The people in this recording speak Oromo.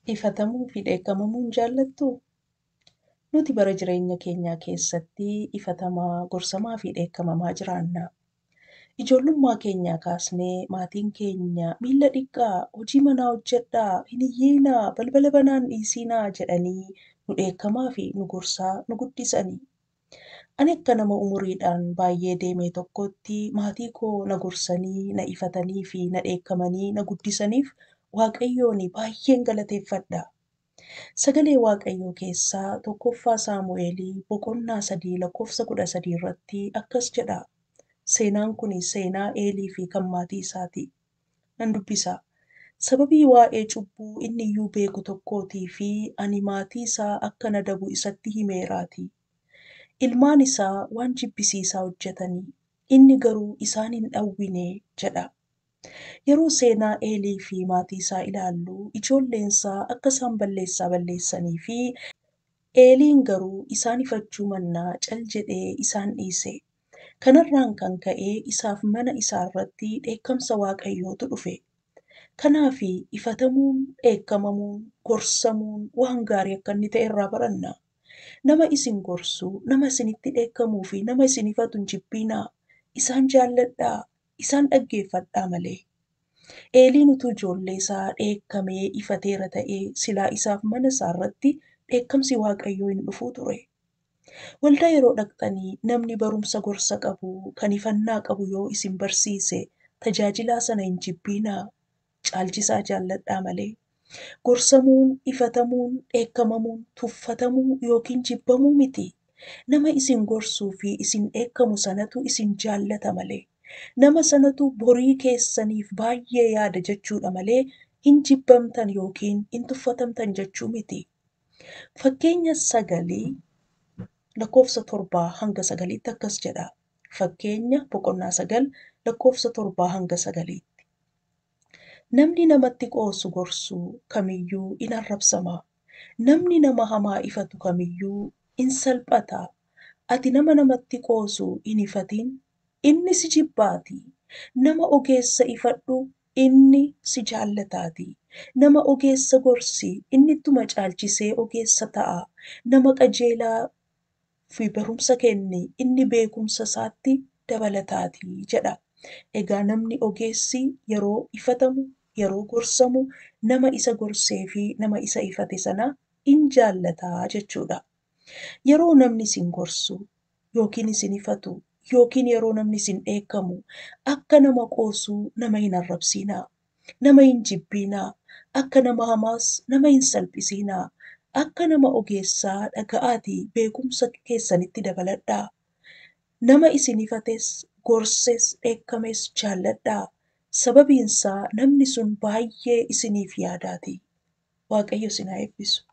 Ifatamuu fi dheekkamamuu hin jaallattuu? Nuti bara jireenya keenyaa keessatti ifatamaa, gorsamaa fi dheekkamamaa jiraanna. Ijoollummaa keenyaa kaasnee maatiin keenya miilla dhiqaa, hojii manaa hojjedhaa, hin iyyiinaa, balbala banaa hin dhiisinaa jedhanii nu dheekkamaa fi nu gorsaa nu guddisani. Ani akka nama umuriidhaan baay'ee deeme tokkootti maatii koo na gorsanii, na ifatanii fi na dheekkamanii na guddisaniif Waaqayyoon baay'een galateeffadha. Sagalee Waaqayyoo keessaa tokkoffaa Saamu'eelii boqonnaa 3 lakkoofsa 13 irratti akkas jedha. Seenaan kun seenaa Eelii fi kan maatii isaati. Nan dubbisa. Sababii waa'ee cubbuu inni iyyuu beeku tokkootii fi ani maatii isaa akkan adabu isatti himeeraatii. Ilmaan isaa waan jibbisiisaa hojjetanii, inni garuu isaan hin dhowwine jedha. Yeroo seenaa Eelii fi maatii isaa ilaallu ijoolleensaa akka isaan balleessaa balleessanii fi Eeliin garuu isaan ifachuu mannaa cal jedhee isaan dhiise. Kanarraan kan ka'e isaaf mana isaa irratti dheekkamsa Waaqayyootu dhufe. Kanaaf ifatamuun, dheekkamamuun, gorsamuun waan gaarii akka inni ta'e irraa baranna. Nama isin gorsu, nama isinitti dheekkamuu fi nama isin ifatu hin jibbiinaa. Isaan jaalladhaa, isaan dhaggeeffadhaa malee. Eeliin utuu ijoollee isaa dheekkamee ifateera ta'ee silaa isaaf mana isaa irratti dheekkamsi Waaqayyoo hin dhufuu ture. Waldaa yeroo dhaqxanii namni barumsa gorsa qabu, kan ifannaa qabu yoo isin barsiise tajaajilaa sana hin jibbiinaa. Caalchisaa jaalladhaa malee. Gorsamuun, ifatamuun, dheekkamamuun, tuffatamuu yookiin jibbamuu miti. Nama isin gorsuu fi isin dheekkamu sanatu isin jaallata malee. Nama sanatu borii keessaniif baay'ee yaada jechuudha malee hin jibbamtan yookiin hin tuffatamtan jechuu miti. Fakkeenya 9 lakkoofsa 7 hanga 9tti akkas jedha. Fakkeenya boqonnaa 9 lakkoofsa 7 hanga 9tti. Namni namatti qoosu gorsu kamiyyuu in arrabsama. Namni nama hamaa ifatu kamiyyuu in salphata. Ati nama namatti qoosu hin ifatin, inni si jibbaatii. Nama ogeessa ifadhu, inni si jaallataatii. Nama ogeessa gorsi, inni ittuma caalchisee ogeessa ta'a. Nama qajeelaa fi barumsa kenni, inni beekumsa isaatti dabalataatii jedha. Egaa namni ogeessi yeroo ifatamu, yeroo gorsamu, nama isa gorsee fi nama isa ifate sana in jaallataa jechuudha. Yeroo namni isin gorsu yookiin isin ifatu yookiin yeroo namni isin dheekkamu akka nama qoosuu nama hin arrabsiinaa. Nama hin jibbiinaa. Akka nama hamaas nama hin salphisiinaa. Akka nama ogeessaa dhaga'aatii beekumsa keessanitti dabaladhaa. Nama isin ifates, gorses, dheekkames jaalladhaa. Sababiinsaa namni sun baay'ee isiniif yaadaatii. Waaqayyo isin haa eebbisu.